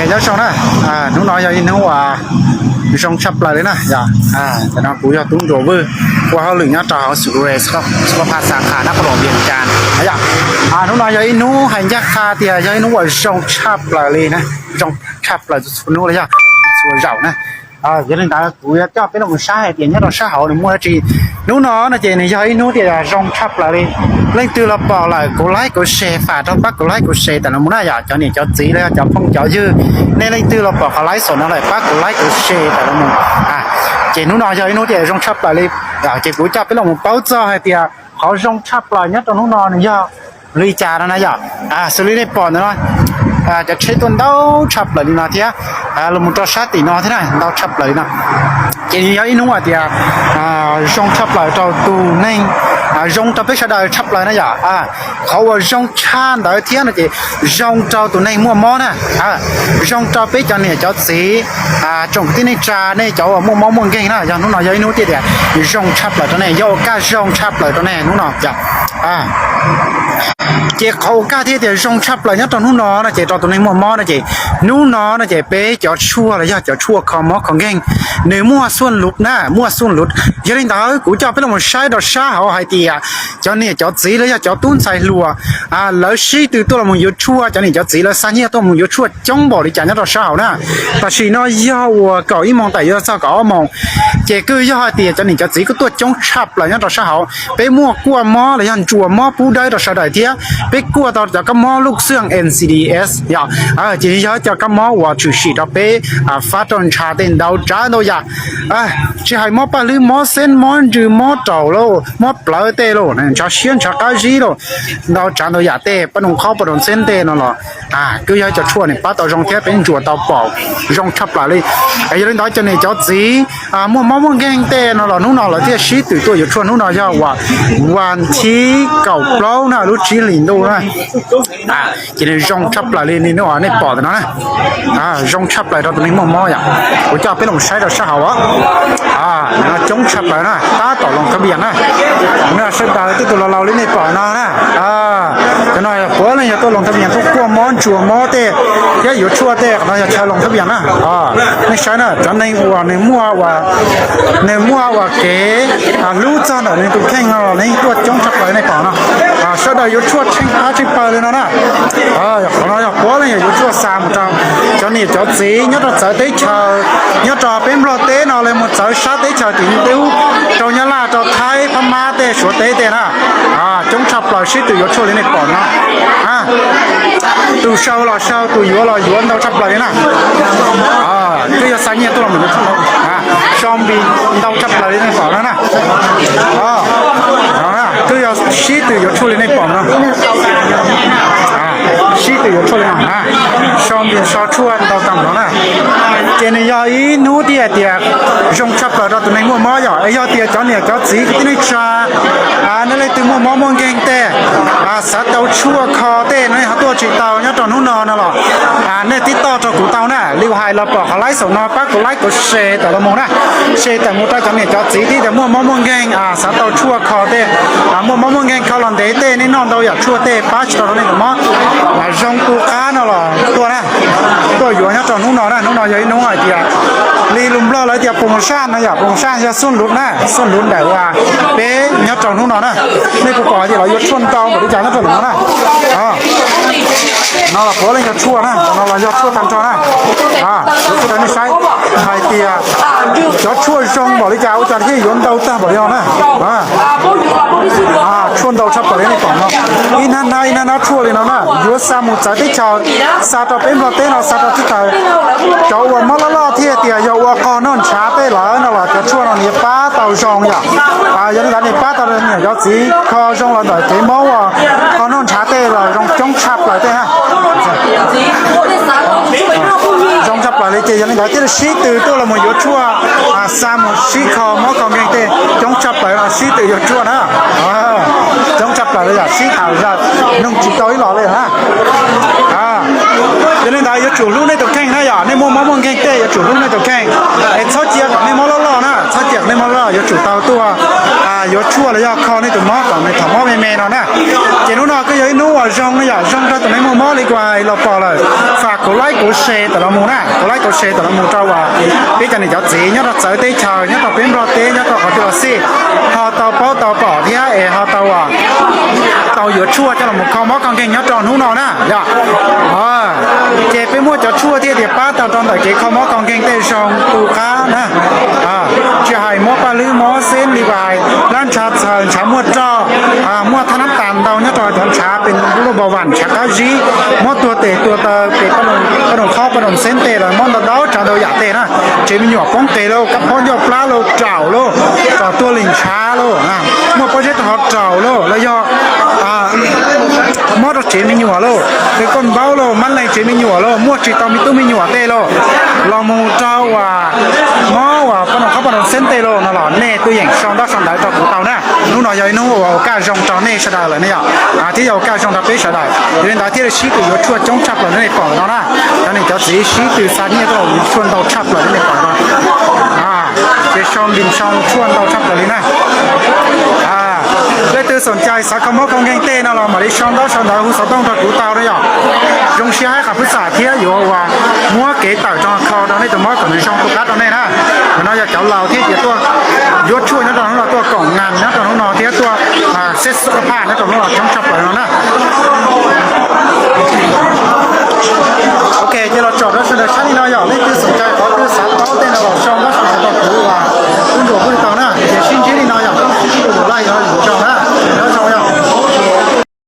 Nyob zoo na, hnub no yog ib hnub uas zoo tshaj plaws li na yom. Tam no kuv yog tub Ntsuas Vwj, ua hauj lwm nyob rau hauv Suavej Xab Pha Xa Qha Nab Qhoos Loos Vias Cas na yom. Hnub no yog ib hnub hais ncaj qha tias yog ib hnub uas zoo tshaj plaws li na, zoo tshaj plaws txhua hnub li yog txhua zaus na. Yog li ntawd kuv yuav coj peb los mus saib hais tias nyob rau sab hauv nws muaj dab tsi. Hnub no no ces nws yog ib hnub tias zoo tshaj plaws li. Leej twg los pom lawm kuv like kuv share, fam rau pab kuv like kuv share tawm los mus na yom, cov niam cov txiv los yog cov phooj cov ywg, nej leej twg los pom qhov live xaum no lawm pab kuv like kuv share tawm los mus. Ces hnub no yog ib hnub tias zoo tshaj plaws li. Ces kuv coj peb los mus paub txog hais tias qhov zoo tshaj plaws nyob rau hnub no nws yog li cas no na yom. Xws li nej pom ntawm no, cov tsheb tuaj ntau tshaj plaws li no thiab, los mus rau sab tim no thiab na ntau tshaj plaws li no. Ces nws yog ib hnub hais tias zoo tshaj plaws rau tus neeg, zoo rau peb sawv daws tshaj plaws na yom. Qhov uas zoo tshaj ntawd thiab no ces zoo rau tus neeg muaj mob na, zoo rau peb cov niam cov txiv, tsoom kwv tij neej tsa, nej cov uas muaj mob muaj nkeeg na, yog hnub no yog ib hnub tias zoo tshaj plaws rau nej, yog ua kaj zoo tshaj plaws rau nej hnub no. Ces qhov ua kaj thiab tias zoo tshaj plaws nyob rau hnub no no ces rau tus neeg muaj mob no ces hnub no no ces peb cov tshuaj los yog cov tshuaj kho mob kho nkeeg nws muaj xuj lus na, muaj xuj lus. Yog li ntawd kuv coj peb los mus saib rau sab hauv hais tias cov niam cov txiv los yog cov tub ntxhais hluas lawv sib tw tuaj los mus yuav tshuaj, cov niam cov txiv lawv xa nyiaj tuaj mus yuav tshuaj coob npaum li cas nyob rau sab hauv na. Tam sim no yog uas kaum ib moos tawm yuav txog kaum ob moos, ces kuj yog hais tias cov niam cov txiv kuj tuaj coob tshaj plaws nyob rau sab hauv. Peb muaj kuaj mob los yog ntsuas mob pub dawb rau sawv daws thiab peb kuaj tau cov kab mob luj xwj N C D S yom. Ces yog cov kab mob uas tshwm sim rau peb fab rau ntshav tej ntau tsav ntau yam. Tsis hais mob paj hlwb, mob xeb, mob ntsws, mob raum lauj, mob plawv tej lauj, ntshav siab ntshav qab zib lauj, ntau tsav ntau yam tej, paj noo qhob paj noo xeb tej no los kuj yog cov tshuaj nws pab tau zoo thiab peb ntsuas tau pom zoo tshaj plaws li. Yog li ntawd cov niam cov txiv muaj mob muaj nkeeg tej no los hnub no lawv thiaj sib tw tuaj yuav tshuaj. Hnub no yog uas vas thib kaum plaub na, lub tsib hlis ntuj na. Ces nws zoo tshaj plaws li nej pom ntawm no na. Zoo tshaj plaws rau tus neeg muaj mob yom. Kuv coj peb los saib rau sab hauv os. No coob tshaj plaws na, tab tom loos thab vias na. No sawv daws twb tus laus laus li nej pom no na. Cov no puav leej yog tuaj loos thab vias tuaj kuaj mob ntsuas mob tej thiab yuav tshuaj tej, qhov no yog chaw loos thab vias na. Nej saib na, cov neeg uas nws muaj uas nws muaj uas kev hlub txog ntawm nws tus kheej no los nws tuaj coob tshaj plaws nej pom no. Sawv daws yuav tshuaj tsheej qab tsheej pawg li no na. Qhov no yog puav leej yog yuav tshuaj xa mus rau cov niam cov txiv nyob rau txawv teb chaws, nyob rau peb Nplog teb no los mus txawv sab teb chaws tim teb ub, rau Nyab Laj, rau Thaib, Phab Mab tej, Suav teb tej na. Coob tshaj plaws sib tw yuav tshuaj li nej pom no. Tus sau los sau, tus yuav los yuav ntau tshaj plaws li na. Twb yog xa nyiaj tuaj los mus yuav tshuaj, so npis ntau tshaj plaws li nej pom no na. Twb yog sib tw yuav tshuaj li nej pom no. Sib tw yuav tshuaj li no, so npis so tshuaj ntau tag no na. Ces nws yog ib hnub thiaj hais tias zoo tshaj plaws rau tus neeg muaj mob yom. Es yog tias cov niam cov txiv kwv tij neej tsa, nej leej twg muaj mob muaj nkeeg tej, xav tau tshuaj kho tej no nej ho tuaj tsis tau nyob rau hnub no no los nej tib toj rau kuv tau na. Li kuv hais los pom qhov live xaum no pab kuv like kuv share tawm los mus na. Share tawm mus rau cov niam cov txiv thiab cov muaj mob muaj nkeeg xav tau tshuaj kho tej, muaj mob muaj nkeeg kho los ntev tej, nej noj ntau yam tshuaj tej pab tsis tau rau nej tus mob, zoo tu qab no los tuaj na. Tuaj yuav nyob rau hnub no na, hnub no yog ib hnub hais tias li lus Nplog lawv tias pum saj no yom, pum saj yog xuj lus na, xuj lus ntawm uas peb nyob rau hnub no na. Nej puas pom hais tias lawv yuav tshuaj ntau npaum li cas nyob rau ntawm no na. No los puav leej yog tshuaj na, no los yog tshuaj tag nrho na. Yuav tshuaj rau nej saib hais tias cov tshuaj zoo npaum li cas ua cas thiaj yuav ntau tag npaum li no na. Tshuaj ntau tshaj plaws li nej pom no. Ib hnab hnab ib hnab hnab tshuaj li no na, yuav xa mus txawv teb chaws, xa rau peb Nplog teb no, xa rau teb chaws. Cov uas mob loj loj thiaj tias yog ua qog noj ntshav tej lawm no los cov tshuaj no nws yuav pab tau zoo yom. Yog li ntawd nws pab tau niam cov txiv kho zoo los ntawm kev mob uas qog noj ntshav tej los zoo coob tshaj plaws tej na. Zoo tshaj plaws li ces yog li ntawd thiaj li sib tw tuaj los mus yuav tshuaj, xa mus sib kho mob kho nkeeg tej coob tshaj plaws los sib tw yuav tshuaj na. Coob tshaj plaws li yom, sib tham zam noog tsis tau ib los li na. Yog li ntawd yuav tsum hlub nej tus kheej na yom, nej muaj mob muaj nkeeg tej yuav tsum hlub nej tus kheej. Es txhob cia kom nej mob loj loj na, txhob Tiam nej mob loj yuav tsum tau tuaj yuav tshuaj los yog kho nej tus mob kom nws thaum mob me me no na. Ces hnub no kuj yog ib hnub uas zoo na yom, zoo rau tus neeg muaj mob li kuv hais los pom lawm. Fam kuv like kuv share tawm los mus na, kuv like kuv share tawm los mus rau uas peb cov niam cov txiv nyob rau txawv teb chaws, nyob rau peb Nplog teb, nyob rau qhov twg los xij, ho tau paub tau pom thiab es ho tau uas tau yuav tshuaj coj los kho mob kho nkeeg nyob rau hnub no na yom. Ces peb muaj cov tshuaj thiaj tias pab tau rau ntawm kev kho mob kho nkeeg tej zoo tu qab na. Tsis hais mob paj hlwb, mob xeeb li kuv hais, lab ntshav txhaws, ntshav muaj roj, muaj thaj nab tas ntau nyob rau cov ntshav pes lub npau vam, ntshav qab zib, mob tuag tes tuag taw, pes paj noom qhob paj noom xeeb tej los mob ntau ntau tsav ntau yam tej na. Tsev me nyuam poob qes lauj, kab phob ncauj plab lauj, raum lauj, raum tuag lim ntshav lauj, muaj pob zeb rau hauv raum lauj, los yog mob rau tsev me nyuam lauj, tw koj npaub lauj, mab leeg tsev me nyuam lauj, muaj tsis tau me tub me nyuam tej lauj, los mus rau uas mob uas paj noom qhob paj noom xeeb tej lauj no los nej tuaj yeem sau ntaub sau ntawv rau kuv tau na. Hnub no yog ib hnub uas ua kaj zoo rau nej sawv daws lawm ne yom, thiab yog ua kaj zoo rau peb sawv daws, yog li ntawd thiaj li sib tw yuav tshuaj coob tshaj plaws li nej pom no na. Cov niam cov txiv sib tw xa nyiaj tuaj yuav tshuaj ntau tshaj plaws li nej pom no. Ces sau npis sau tshuaj ntau tshaj plaws li na. Leej twg xoom cai xav kho mob kho nkeeg tej no los mam li sau ntaub sau ntawv hu xov tooj rau kuv tau na yom. Zoo siab hais qhov peb xam thiab yuav ua muab kev tawm rau kho rau nej tus mob kom nws zoo tu qab rau nej na. Ntawm no yog cov laus thiab ces tuaj yuav tshuaj nyob rau hnub no, tuaj koom nas nyob rau hnub no thiab tuaj xeb xab phaj nyob rau hnub no coob tshaj plaws no na.